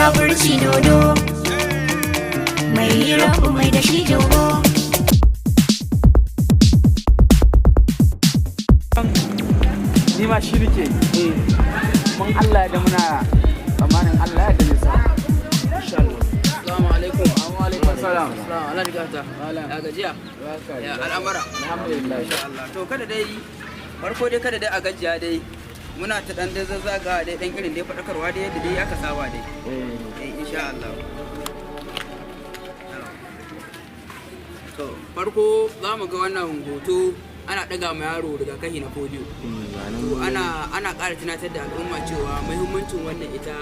Kafirci dodo, mai rabu mai da shi jogo. Ni ma shi nake yi. Mun Allah da muna tsammanin Allah ya da sa. Insha Allah. Assalamu alaikum. Wa alaikum salam. Assalamu alaikum gata. Ya gajiya? Ya al'amara. Alhamdulillah. Insha Allah. To kada dai farko dai kada dai a gajiya dai. Muna ta dan dai zazzaga dai dan irin dai fadakarwa dai yadda dai aka saba dai. Eh insha Allah. To farko za mu ga wannan hoto ana ɗaga ma yaro rigakafi na polio. To ana ƙara tunatar da al'umma cewa muhimmancin wannan ita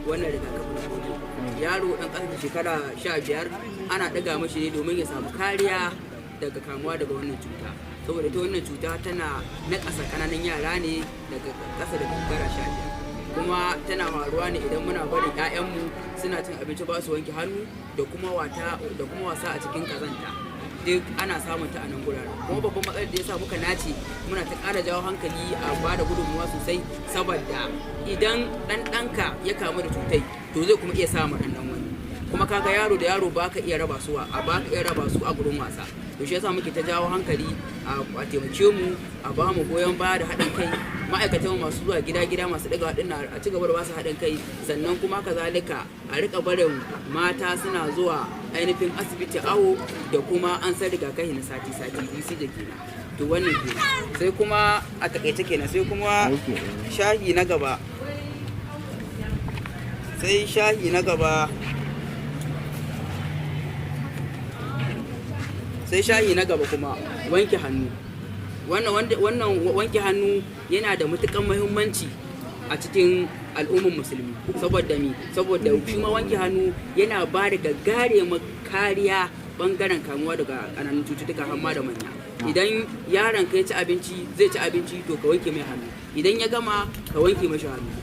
wannan rigakafi na polio. Yaro ɗan ƙasa da shekara 15 ana ɗaga mashi ne domin ya samu kariya daga kamuwa daga wannan cuta. Saboda ita wannan cuta tana naƙasa ƙananan yara ne daga ƙasa da shekara 15. Kuma tana faruwa ne idan muna barin 'ya'yanmu suna cin abinci ba su wanke hannu da kuma wata da kuma wasa a cikin ƙazanta. Duk ana samun ta a nan guraren. Kuma babban matsalar da ya sa muka nace muna ta ƙara jawo hankali a ba da gudunmuwa sosai, saboda idan ɗan ɗanka ya kamu da cutai to zai kuma iya samun ɗan ɗan wani. Kuma kaga yaro da yaro baka iya raba su a baka iya raba su a gurin wasa. To shi yasa muke ta jawo hankali a taimake mu, a ba mu goyon baya da haɗin kai. Ma'aikatan masu zuwa gida-gida masu ɗaga haɗin a ci gaba da basu haɗin kai. Sannan kuma kazalika a riƙa barin mata suna zuwa ainihin asibiti awo da kuma an san rigakafi na sati-sati BCG kenan. To wannan kenan. Sai kuma a takaice kenan, sai kuma shahi na gaba. Sai shahi na gaba. Sai shahi na gaba kuma wanke hannu. Wannan wanke hannu yana da matuƙar muhimmanci a cikin al'ummar musulmi. Saboda mi? Saboda shi ma wanke hannu yana ba da gagarumar kariya bangaren kamuwa daga ƙananan cututtuka har ma da manya. Idan yaron ka ya ci abinci, zai ci abinci, to ka wanke mai hannu. Idan ya gama ka wanke mashi hannu.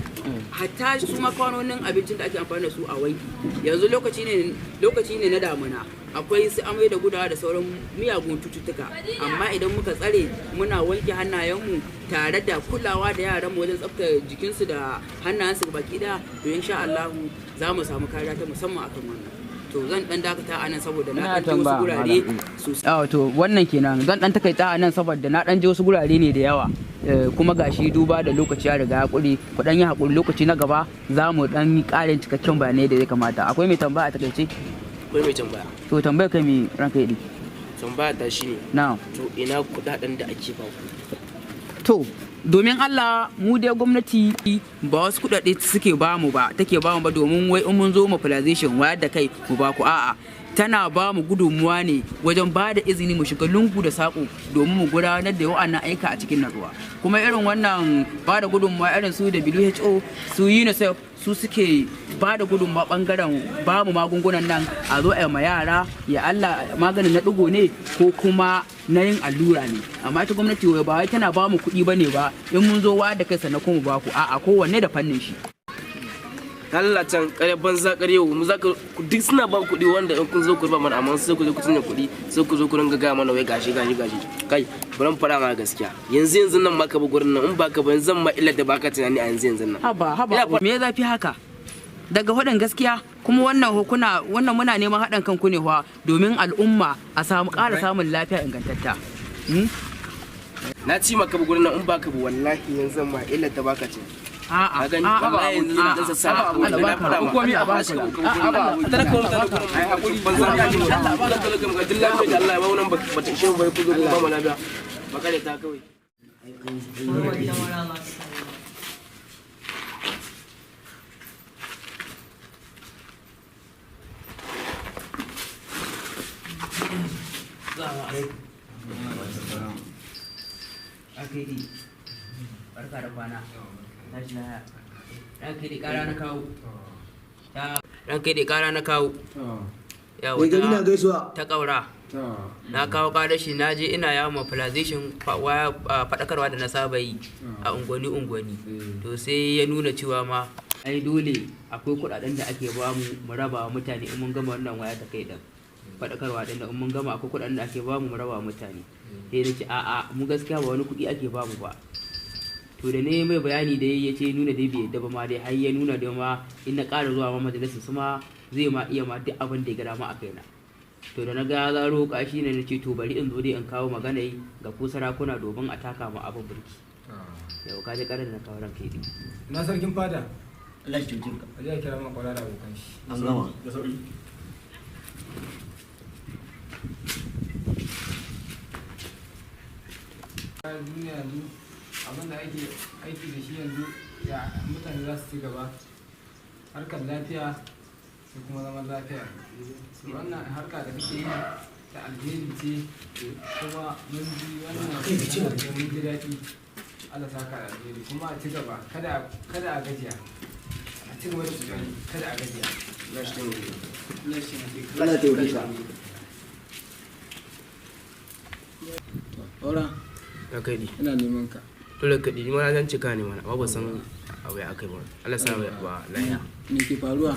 Hatta su ma kwanonin abincin da ake amfani da su a wanki. Yanzu lokaci ne na damuna. Akwai su amai da gudawa da sauran miyagun cututtuka. Amma idan muka tsare muna wanke hannayenmu tare da kulawa da yaranmu wajen tsaftar jikinsu da hannayensu baki ɗaya, to insha Allahu za mu samu kariya ta musamman akan wannan. To zan dan dakata a nan saboda na dan je wasu gurare sosai. To wannan kenan, zan dan takaita a nan saboda na dan je wasu gurare ne da yawa. Kuma gashi duba da lokaci ya riga ya kure, ku dan yi hakuri, lokaci na gaba za mu dan yi ƙarin cikakken bayanai da ya kamata. Akwai mai tambaya a takaice? Akwai mai tambaya. To tambaya kai mai ranka yi. Tambaya ta shine. Na'am. To ina kudaden da ake ba ku? To domin Allah mu dai gwamnati ba wasu kudade suke ba mu ba, take ba mu ba domin wai in mun zo mobilization wayar da kai mu ba ku, a'a. Tana ba mu gudunmuwa ne wajen ba da izini mu shiga lungu da saƙo domin mu gudanar da wa'annan aika a cikin natsuwa. Kuma irin wannan ba da gudunmuwa irin su WHO, su UNICEF, su suke ba da gudunmuwa bangaren ba mu magungunan nan a zo a yi ma yara, ya Allah maganin na ɗigo ne ko kuma na yin allura ne. Amma ita gwamnati wai ba wai tana ba mu kuɗi ba ne ba in mun zo wayar da kai sannan kuma ba ku, a'a, kowanne da fannin shi. Allah can kare banza kare yau mu zaka duk suna ba kuɗi wanda in kun zo ku rufa mana, amma sai ku zo ku cinye kuɗi, sai ku zo ku ringa gaya mana wai gashi gashi gashi. Kai bari mu faɗa ma gaskiya, yanzu yanzu nan ma ka bi gurin nan, in baka ba yanzu ma illar da baka tunani a yanzu yanzu nan. Haba haba, me ya zafi haka? Daga faɗin gaskiya kuma wannan hukuna wannan muna neman haɗin kanku ne fa domin al'umma a samu ƙara samun lafiya ingantatta. Na ci maka bi gurin nan, in baka bi wallahi yanzu ma illar da baka tunani. A'a, Ka gani? Wallahi yanzu na dan sassara abu da na faɗa ma. Komi a baka. A'a, talaka wani talaka wani. Ai hakuri banza ka ji. Allah ba talaka mu ga duk lafiyar da Allah ya ba wannan ba ta ishe mu ba, ku zo ku ba mu lafiya. Makare ta kawai. Barka da kwana. Tashi lafiya. Ranka dai ƙara na kawo. Ranka dai ƙara na kawo. Yawa. Mai gari na gaisuwa. Ta ƙaura. Na kawo ƙarar shi, na je ina yawon mobilization faɗakarwa da na saba yi a unguwanni unguwanni. To sai ya nuna cewa ma ai dole akwai kuɗaɗen da ake ba mu mu raba wa mutane in mun gama wannan waya ta kai ɗin. Faɗakarwa ɗin da in mun gama akwai kuɗaɗen da ake ba mu mu raba wa mutane. Sai na ce a'a, mu gaskiya ba wani kuɗi ake ba mu ba. To da ne mai bayani dai ya ce nuna dai bai yadda ba ma dai, har ya nuna da ma in na ƙara zuwa ma majalisar su ma zai ma iya ma duk abin da ya ga dama a kaina. To da na ga ya zaro kashi ne, na ce to bari in zo dai in kawo magana ga ku sarakuna domin a taka ma abin burki. Yau ka ji karar da na kawo, ranka yi. Na sarkin fada. Allah shi taimake ka. A je a kira man kwara da abokan shi. An gama. Da sauri. Duniya yanzu abin da ake aiki da shi yanzu, ya mutane za su ci gaba, harkar lafiya da kuma zaman lafiya. Su wannan harka da kake yi ta alheri ce, kuma mun ji wannan magana, mun ji daɗi. Allah saka da alheri, kuma a ci gaba, kada a gajiya, a ci gaba da kokari, kada a gajiya. Allah shi taimake ka. Allah taimake ka. Ora. Ya kai di. Ina neman ka. To da kadi ni ma na zan cika ne mana, amma ba san abu ya akai ba. Allah sa ba lafiya. Me ke faruwa?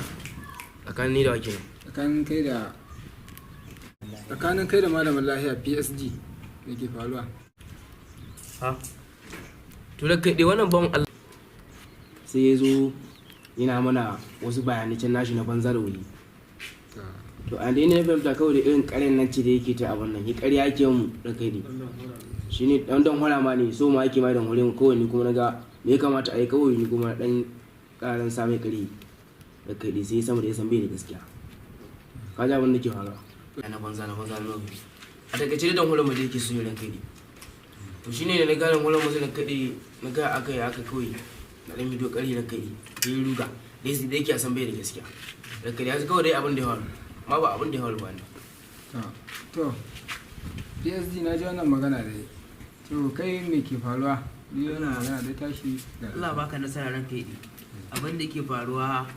Tsakanin ni da wakilin. Tsakanin kai da malamin lahiya PSG, me ke faruwa? Ha? To da kai wannan ban Allah sai ya zo yana mana wasu bayanai can nashi na banza da wuri. To a dai ne na fahimta kawai da irin ƙaryan nan ce da yake ta abin nan, ya ƙarya yake mu da kai dai. Shi ne ɗan dan hora ma ne, so ma yake ma dan hore mu kawai. Ni kuma na ga me ya kamata a yi kawai, ni kuma na ɗan ƙaran sa mai ƙari da kai dai, sai sama da ya san bai da gaskiya. Ka ji abin da ke faruwa. Na banza na banza na lokaci. A takaice dai dan hore mu da yake so ya ranka dai. To shi ne da na gane hore mu sai na kaɗe na ga aka yi haka kawai na ɗan bidiyo ƙari na kai da ya ruga da yake a san bai da gaskiya. Da kai ya kawai dai abin da ya faru. Amma ba abin da ya faru ba ne. To PSG, na ji wannan magana dai. To kai, me ke faruwa? Ni wannan magana dai tashi da Allah baka nasara, ranka yi. Abin da ke faruwa,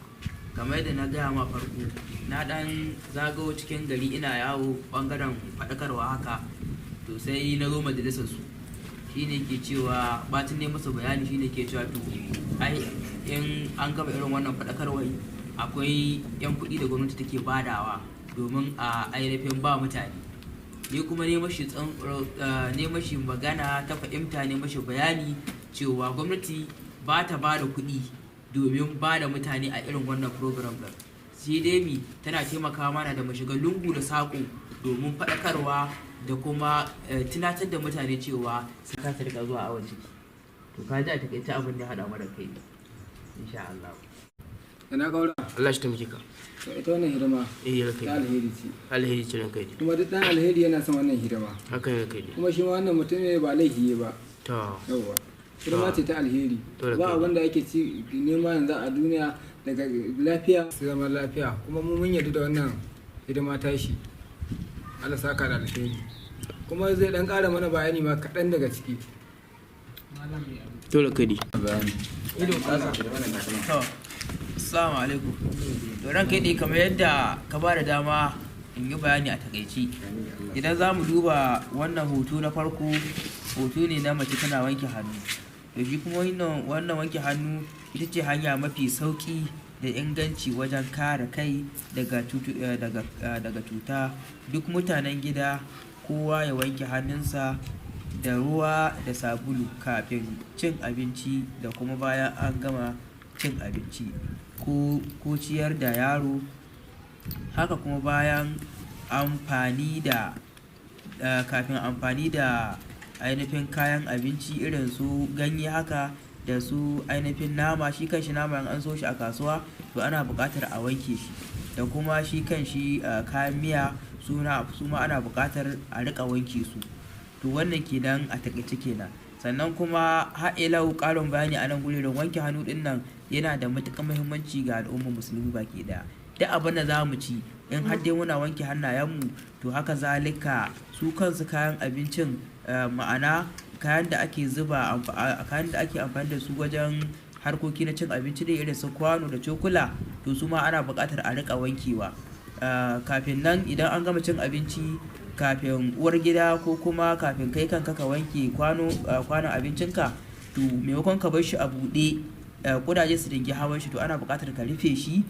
kamar yadda na gaya ma farko, na dan zagawo cikin gari ina yawo bangaren faɗakarwa haka. To sai na zo majalisar su, shine ke cewa bacin ne masa bayani, shine ke cewa to ai in an gama irin wannan faɗakarwar akwai yan kuɗi da gwamnati take badawa domin a ainihin ba mutane. Ni kuma ne mashi magana ta fahimta, ne mashi bayani cewa gwamnati ba ta ba da kuɗi domin ba da mutane a irin wannan program ɗin, sai dai mi tana taimaka mana da mu shiga lungu da saƙo domin faɗakarwa da kuma tunatar da mutane cewa su kasa rika zuwa awon ciki. To ka ji a takaice abin da ya haɗa mana kai, insha Allah. Ina kaura. Allah shi taimake ka. To ita wannan hidima Eh, ranka ta yi. alheri ce. Alheri ce, ranka yi. Kuma duk dan alheri yana son wannan hidima. Haka ne, ranka yi. Kuma shi ma wannan mutum ne ba laifi ba. To. Yawwa, hidima ce ta alheri. To da ba kai. abin da ake ci nema yanzu a duniya daga lafiya su zama lafiya, kuma mu mun yarda da wannan hidima tashi. Allah saka da alheri, kuma zai dan ƙara mana bayani ma kaɗan daga ciki. To da kai. Bayani. To, assalamu alaikum. To ranka yi, kamar yadda ka ba da dama in yi bayani a takaici. Idan za mu duba wannan hoto na farko, hoto ne na mace tana wanke hannu. To shi kuma wannan wanke hannu ita ce hanya mafi sauƙi da inganci wajen kare kai daga cuta. Duk mutanen gida kowa ya wanke hannunsa da ruwa da sabulu kafin cin abinci da kuma bayan an gama cin abinci ko ciyar da yaro. Haka kuma bayan amfani da kafin amfani da ainihin kayan abinci irin su ganye haka da su ainihin nama. Shi kanshi nama in an so shi a kasuwa, to ana buƙatar a wanke shi, da kuma shi kanshi kayan miya su ma ana buƙatar a riƙa wanke su. To wannan kenan a takaice kenan. Sannan kuma har ila yau ƙarin bayani a nan gurin, wanke hannu ɗin nan yana da matuƙar muhimmanci ga al'ummar musulmi baki ɗaya. Duk abin da za mu ci, in har dai muna wanke hannayenmu, to haka zalika su kansu kayan abincin, ma'ana kayan da ake zuba kayan da ake amfani da su wajen harkoki na cin abinci da irin su kwano da cokula, to su ma ana buƙatar a riƙa wankewa. Kafin nan idan an gama cin abinci, kafin uwar gida ko kuma kafin kai kanka ka wanke kwanon abincinka, to maimakon ka bar shi a buɗe ƙudaje su dingi hawan shi, to ana buƙatar ka rufe shi.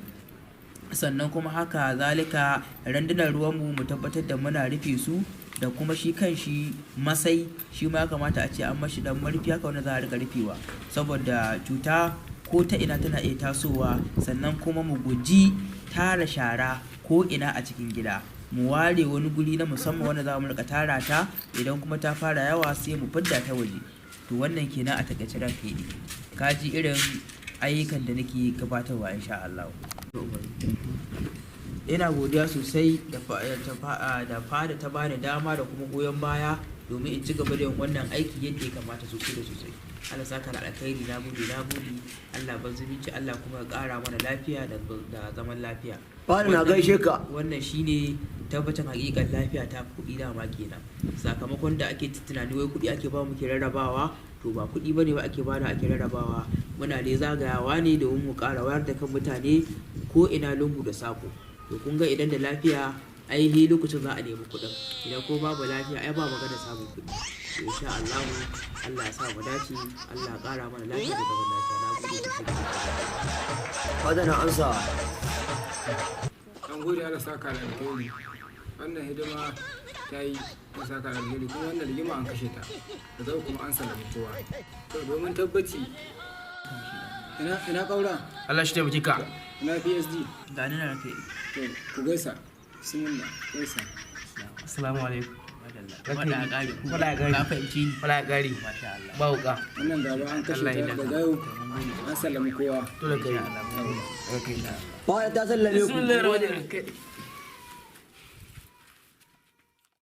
Sannan kuma haka zalika randunan ruwanmu mu tabbatar da muna rufe su, da kuma shi kan shi masai shi ma ya kamata a ce an mashi dan marfi haka wanda za a rika rufewa, saboda cuta ko ta ina tana iya tasowa. Sannan kuma mu guji tara shara ko ina a cikin gida, mu ware wani guri na musamman wanda za mu rika tara ta. Idan kuma ta fara yawa, sai mu fidda ta waje. To, wannan kenan a takaice, ranka yi. Ka ji irin ayyukan da nake gabatarwa, insha Allah. Ina godiya sosai da fada ta bani dama da kuma goyon baya domin in ci gaba da yin wannan aiki yadda ya kamata sosai da sosai. Allah saka da alkhairi. Na gode, na gode. Allah ban zumunci, Allah kuma ya ƙara mana lafiya da zaman lafiya. Fada na gaishe ka. Wannan shine tabbacin hakikan lafiya ta fi kuɗi dama kenan. Sakamakon da ake tunani wai kuɗi ake ba mu ke rarrabawa, to ba kuɗi bane ba ake bada ake rarrabawa. Muna dai zagayawa ne domin mu ƙara wayar da kan mutane ko ina lungu da sako. To, kun ga idan da lafiya ainihi lokacin za a nemi kuɗin, idan ko babu lafiya ai ba magana samun kuɗi. To, insha Allah, Allah ya sa mu dace, Allah ya ƙara mana lafiya da zaman lafiya. Na gode sosai. Fada na ansa. An gode, Allah saka da alheri. Wannan hidima ta yi, Allah saka da alheri. Kuma wannan rigima an kashe ta da zau, kuma an sallami kowa. To, domin tabbaci, ina kaura? Allah shi taimake ka. Ina PSD? Ga ni na kai. To, ku gaisa, bismillah, gaisa. Assalamu alaikum. Faɗa a ƙare. Faɗa a ƙare. Ka fahimci ni? Wala gari. Masha Allah. Ba wuka. Wannan gaba an kashe Allah ya ta daka. daga yau, an sallami kowa. Dole kai. Fada ta sallame ku. Bismillahir rahmanir rahim.